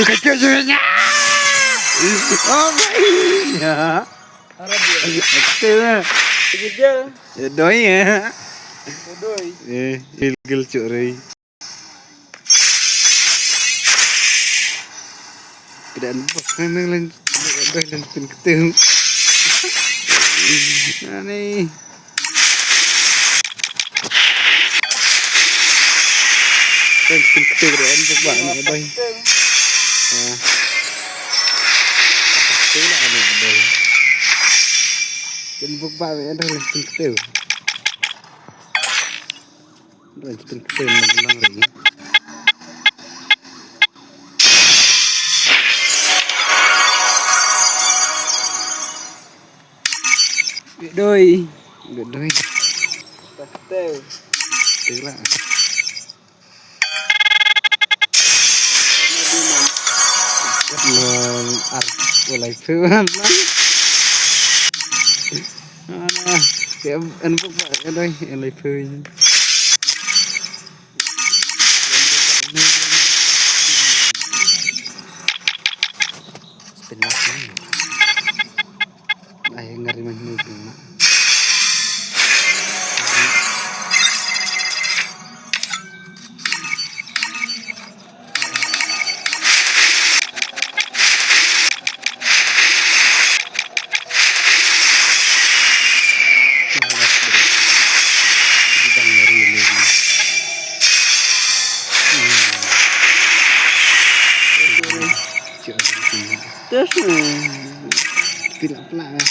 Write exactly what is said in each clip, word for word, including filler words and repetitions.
Ka kyo jwe nya. Oh my. Ya. Arab ya. Kyo. Kyo. Doi ya. Doi. Eh, ilgil churi. Kedan bok nang lang, lang pin ketu. Ani. Kan pin ketu kedan bok ba ni bai. Ah. Apa tu lah ni bai. Kan bok ba ni ada lang pin ketu. Ran chitin kten na bulang ri. Doi. Doi. Kten. Tela. Ar ulai phe wan. Ah, ya, en buk ba, ya doi, en lai phe. Spin last ni. Ai, ngari man ni pun. Terus, eh, pilak-pilak, eh.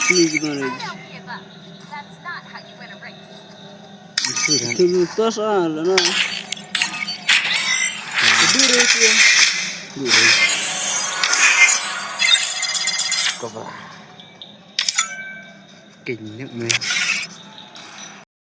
Sini gimana? Itu lutas ah, lana. Dure tu. Dure. Kau apa? Kenyang meh.